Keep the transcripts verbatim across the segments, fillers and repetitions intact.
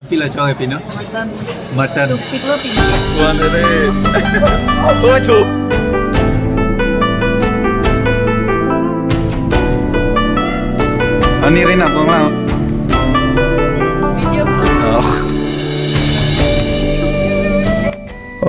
Pila chong pinu? Mutton. Mutton. Chok pilo pinu. Wan re. Oh, chok. Ani rin abang lang. Video. Oh.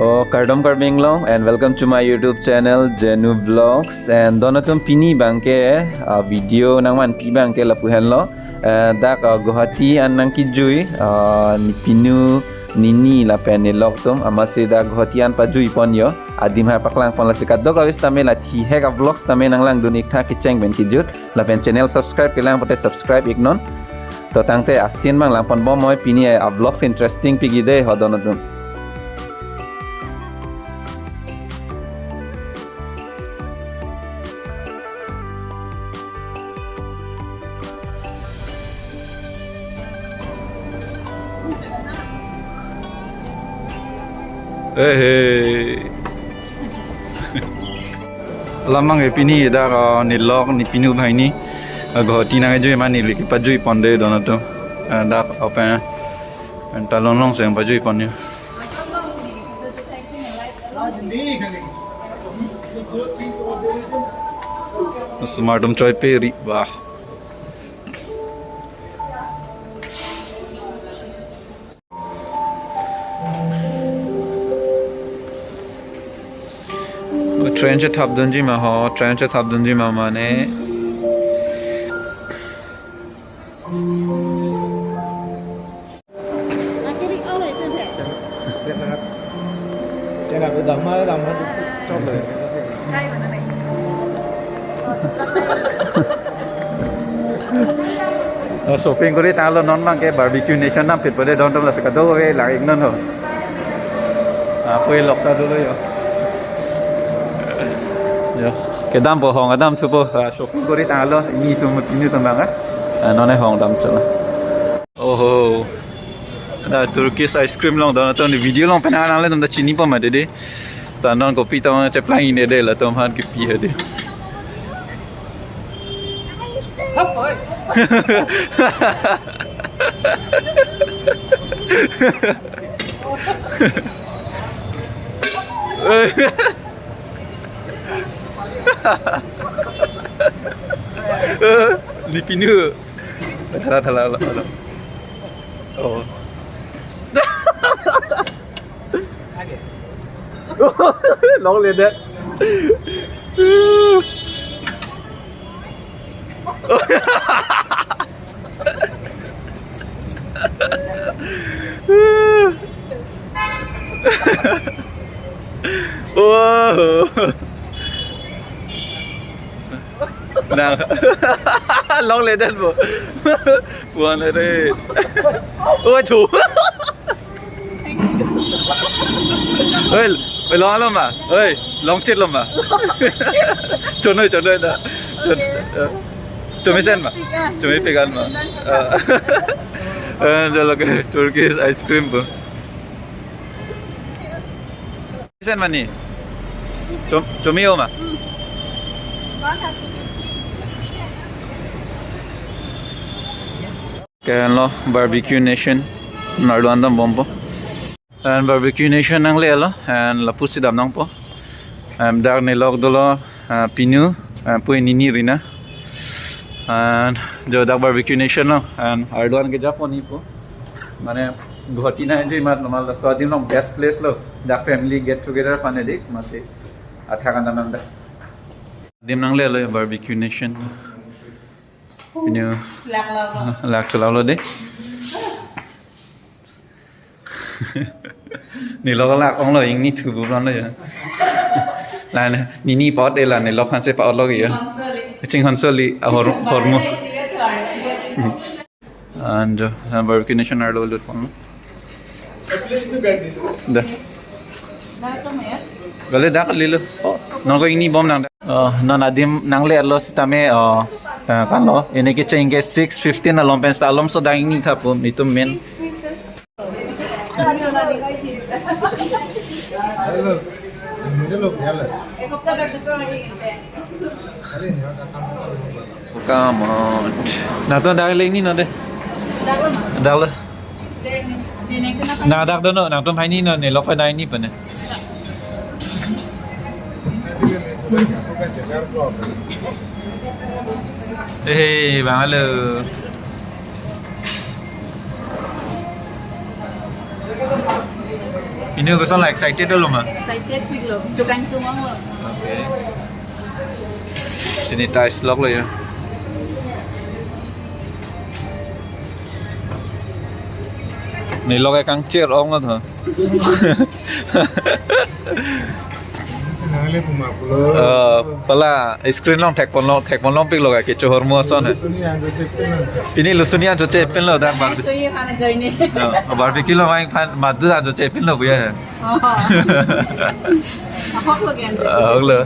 Oh, kardom Karbi Anglong, and welcome to my YouTube channel, Jenu Vlogs. And don atum, pini abangke, uh, video nangmanpi abangke lapu henlo. Uh, dak, uh, Guwahati an nangkejui, uh, ne pinu, nini lapen nelok atum, amatsi dak Guwahati an pajui pon jo. Adim hai paklang pon, lasi kadokave sitame la thihek a-vlogs tame nanglangdun ik tha kecheng pen kejut. Lapen channel subscribe kelang pote subscribe iknon. To tangte a-scene abang lang pon bom noi, pini a-vlogs interesting pik-ik dei ho don atum. Eh, hey. Lamang e pini dak, uh, nelok ne pinu banghini, uh, Guwahati nangkejui amat neli kepajui pon dei don atum. Uh, dak open, pen talon long seng pajui pon jo. Osomar atum choi peri, bah. Train chethapdunji ma ho, train chethapdunji ma mane. Oh, shopping kori tanglo, non abangke Barbecue Nation nampit pade don atum, lasi kadokave lang iknon ho. Ah, pui lok ta dolo jo. Jo. Kedampo, hong kedam thupo, ah, shopping kori tanglo, nini atum, pinu atum abang, ah. Ah, non ne hong dam chotlo. Oho. Da Turkish ice cream along don atum, ne video along pen nangle atum ta chinipo mati dei. Ta non kopi ta cheplang-ik ne dei, latum aphan kepi ha dei. Ne pinu. Thala, thala, thala. Oh. Longledet. Wow. Nang longledet bo. Puan re. Oh, chu. Oi, oi, longlong ma. Oi, longchit lo ma. Chonoi, chonoi da. Chon, eh, chomisen ma. Chomipik an ma. Ah. Eh, jo lake Turkish ice cream bo. Sen mani? Chom, chomi o ma? Ke henlo Barbecue Nation. Arlo an dambompo. And Barbecue Nation nanglelo. And lapusi damnangpo. And dak nelok dolo, ah, pinu, ah, pui nini rina. And jo dak Barbecue Nation lo. And arlo an kejapo nipo. Mane Guwahati nangkejui amat normal, laso adim along best place lo. Dak family get together aphan edik, amatsi athak an damnang dak. Adim nanglelo Barbecue Nation. Pinu. Lak lo. Lak chelak lo dei. Nelok lak onglo, ingni thubu plan lo jo. La nini pa-ot dei, la nelok aphansi pa-ot lo jo. Chinghon soli, ahor, hormu. And, uh, Barbecue Nation arlo lut pon. Da. Kali dak lilo. Oh, nonke ingni bomnang. Oh, non adim nanglelo sitame, oh, eh, kan lo. Ini kecheng ke six fifteen along pen seta alom so dang ingni tha pu, netum men. Come on. Nangtum dak le ingni non dei. Dak le. Nang dak dono, nangtum hai ni non, ne lok pen hai ni pen ne. Eh, bang alo. Pinu koson la, excited dolo ma? Excited piklo, chukang chungong lo. Okay. Sanitize lok lo ya. Ne lok ekang chair ong lo tho. Sinang le puma pulo. Eh, pala screen along thekpon long, thekpon long piklo ka kecho ahormu ason he. Lusuni anjo chepen lo. Pini lusuni anjo chepen lo dak bar. Actually, hana join ni. Eh, barbecue lo main phan madu anjo chepen lo puya he. Oh. Ahok lo gen. Eh, ahok lo.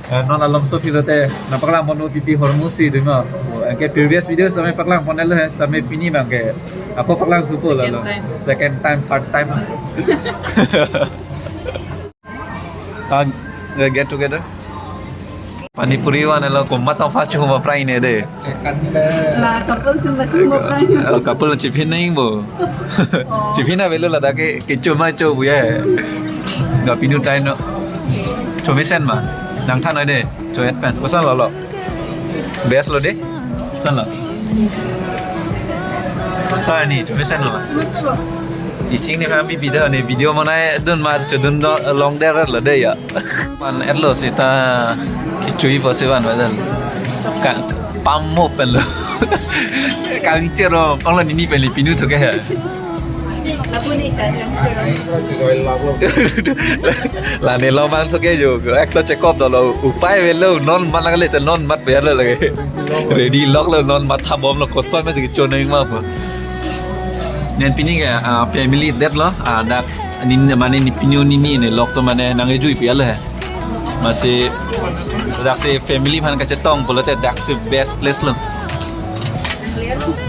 Eh, non alom so pilote, nangpaklang pon pipi ahormu si dima. Oh, anke previous videos tame paklang pon lo he, tame pini bang ke. Ako paklang thupo lo. Second time. Second time, third time. Ah, get together. Pani puri van lo, komat tong fast chuma prai ne de. La couple chuma chuma prai. Eh, couple chiphin nai bo. Oh. Chiphin avelo ladak ke, kecho ma cho puya he. Ga pinu tai no. Chomesen ma. Nangthan noi de. Cho-et pen. Koson lo lo. Best lo de. Koson lo. Sa ni, chomesen lo. Ising ni kami video ni, video manai dun ma chodun do, long der lo de ya. Pan et lo sita chui po si van wajan. Ka pamo pen lo. Kang chero, kong lo nini pen li pinu thu ke he. Lane lo mang so ke jo, ek to check up dolo, upai avelo, non mat lang le te non mat biar lo lagi. Ready lok lo, non mat thabom lo, koson ma si choneng ma po. Nen pini ke, ah, family det lo, ah, dak, nin, mane ni pinu nini ne lok to mane nang ejui pi alo he. Masi, dak si family aphan kachetong pulote dak si best place lo.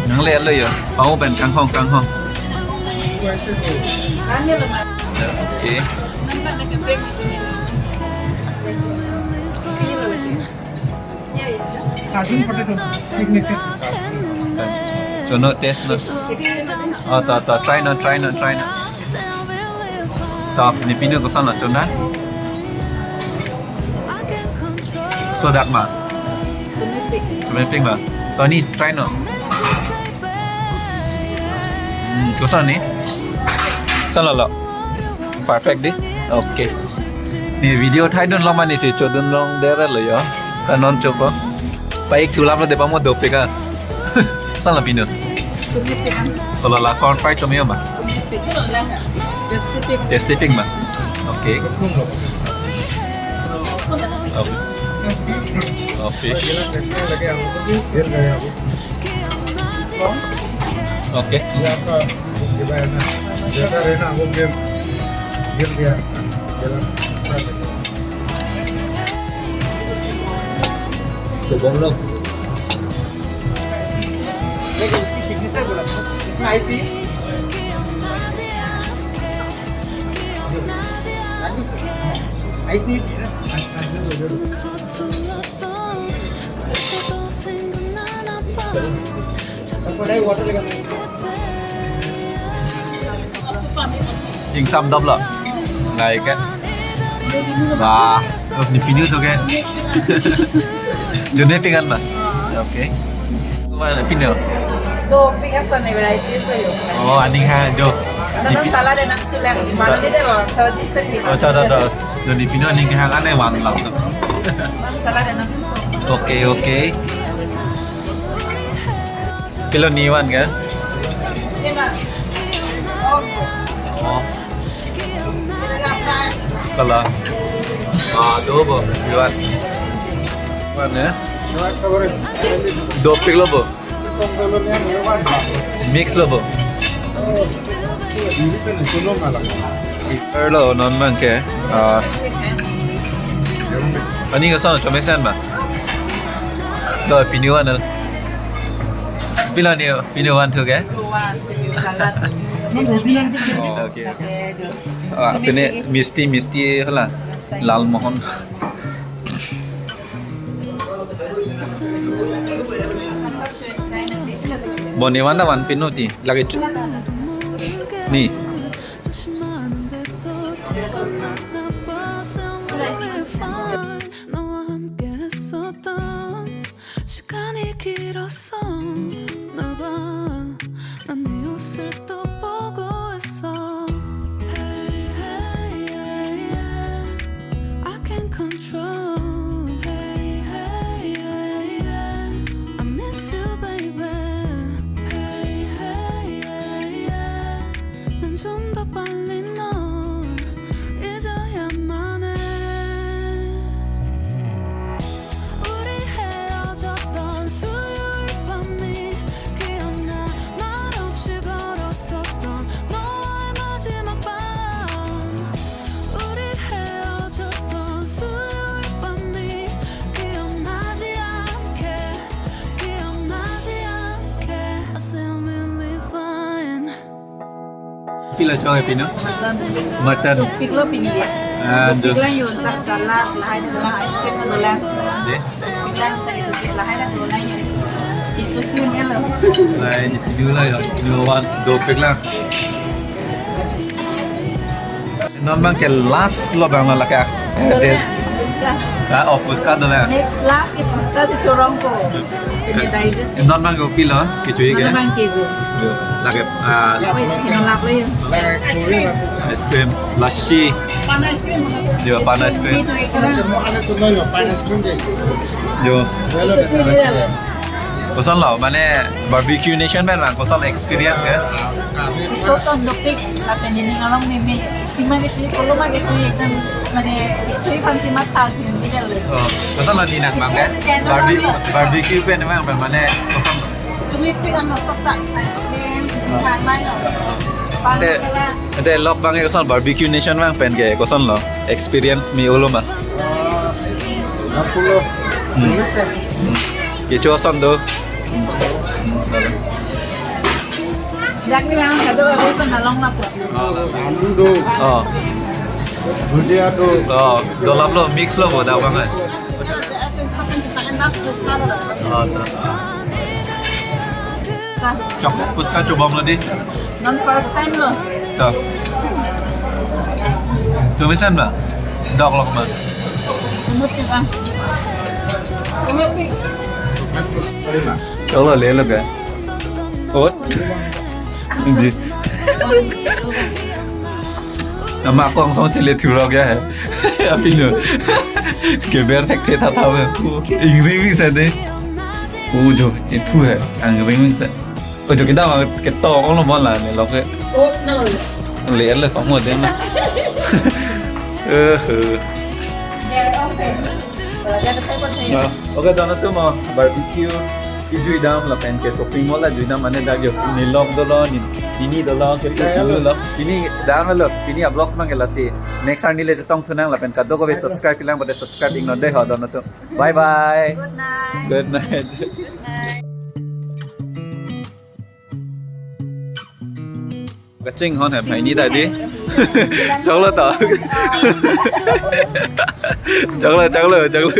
Nang le lo yo. Pau pen kanghong, kanghong. Okay. Carton potato, signature. Chono taste lo. Oh, to, to, try non, try non, try non. To, ne pinu koson lo, chona. Sodak ma. Chomepik ma. To ne try non. Hmm, koson ne? Koson lo lo. Perfect di. Okay. Ne video thaidun long mane si chodun long der lo yo. Ka non chopo. Paik thu lam lo de pamo dopik a. Koson lo pinu. Chomepik an. Koson lo la corn fry chomeo ma. Chomepik. Tasty pik. Tasty pik ma. Okay. Oh. Oh, fish. Okay. Chobom lo. Ingsam doplo. Ngai ke. Wah, terus ne pinu to ke. Chomepik an ma. Okay. Mana pinu? Dopik ason ne varieties lo yo. Oh, aning ha jo. Nang salad nangchulang. Manu ni de lo, salad di pe. Oh, cha cha cha. Jo ne pinu aning ha ane van lang to. Salad nang. Okay, okay. Pilo ne van ke? Oh. Kala. Ah, do bo, ne van. Van ya? Dopik lo bo. Mix lo bo. Iper lo non abang ke. Ah. Aning koson, chomesen ma. Do pinu van. Pilo ne pinu van thu ke? Oh, okay. Ah, pine Misti, Misti hala. Lalmohan. Bo ne van ta van pinu ti. Lagi chu. 네. 조심하는데 또 티가 나나 봐. I'm really fine. 너와 함께 했었던 시간이 길었어. 나 봐. 난 네 옷을 또 보고 있어. Hey, hey, yeah, yeah. I can't control. Hey, hey, yeah, yeah. I miss you, baby. Hey, hey, yeah, yeah. 난 좀 더 빨리 널 잊어야만 해. 우리 헤어졌던 수요일 밤이 기억나. 말없이 걸었었던 너와의 마지막 밤. 우리 헤어졌던 수요일 밤이 기억나지 않게, 기억나지 않게. I say I'm really fine. Pilo chong pino? Mutton. Toothpick lo pini dia. Ah, do. Toothpick lang yun, tas salad, lahai dolang, ice cream dolang. De. Toothpick lang, tas toothpick lahai lang dolang yun. Itu sih ini lo. Lai, di pino la yo. Pino one, dopik lang. Non abang ke last lo abang la ka. Eh, de. Dolang, puchka. Ah, oh, puchka dolang. Next last ke puchka si chorong ko. Ini digest. Non abang ke pilo, kecho-i ke. Mana bang keju? Lake, ah, Wait, ini lap lo yun. Ice cream, lassi. Pan ice cream mana? Jo, pan ice cream. Itu itu lang. Jo. Koson lo, mane barbecue nation pen bang, koson experience ke? Itu ton dopik, tapi ini ngolong meme. Sima ke cili, kalau mah ke cili, ekdom, mane, cili pan sima tahu sih, ini kan. Oh, koson lo dinak bang ke? Barbe-, barbecue pen bang, pen mane, koson. Toothpick ano sok ta, ice cream, lain lain lo. Pan Ante, salad. Ante lok bang ke koson barbecue nation bang pen ke, koson lo? Experience mi olo ma? Napulo. Hmm. Kecho ason do. Dak ni yang satu baru kan nalong na po. Alu do. Oh. Bhujiya do. Oh, dolap lo, mix lo bo dak bang eh. Oh, to. Chok, puchka chobom lo di. Non first time lo. To. Tumisan ba? Dok lo ma. Umut ka. Chok lo le lo ke. Ot. Ji. Ama kong song chile thurok ya hai. Apino. Keber thekthe tha tha. Ingring ring sa de. O jo, itu hai. Angring ring sa. O jo, kita ma keto ong lo mon la ne lok ke. Oh, no. Le le tong mo de na. Eh. Eh. Okay, dono tu mo barbecue kejui dam lapen ke shopping mall la jui dam mane dak yo ni lok dolo ni, ni ni dolo ke tu tu lo ni dam lo ni a vlogs mang ke lasi next arni le chetong thunang lapen kadokave subscribe pilang pada subscribe ingnon de ho dono tu. Bye bye. Good night. Good night. Good night. Kaching hon hai bhai ni ta di. Chok lo to. Chok lo, chok lo, chok lo.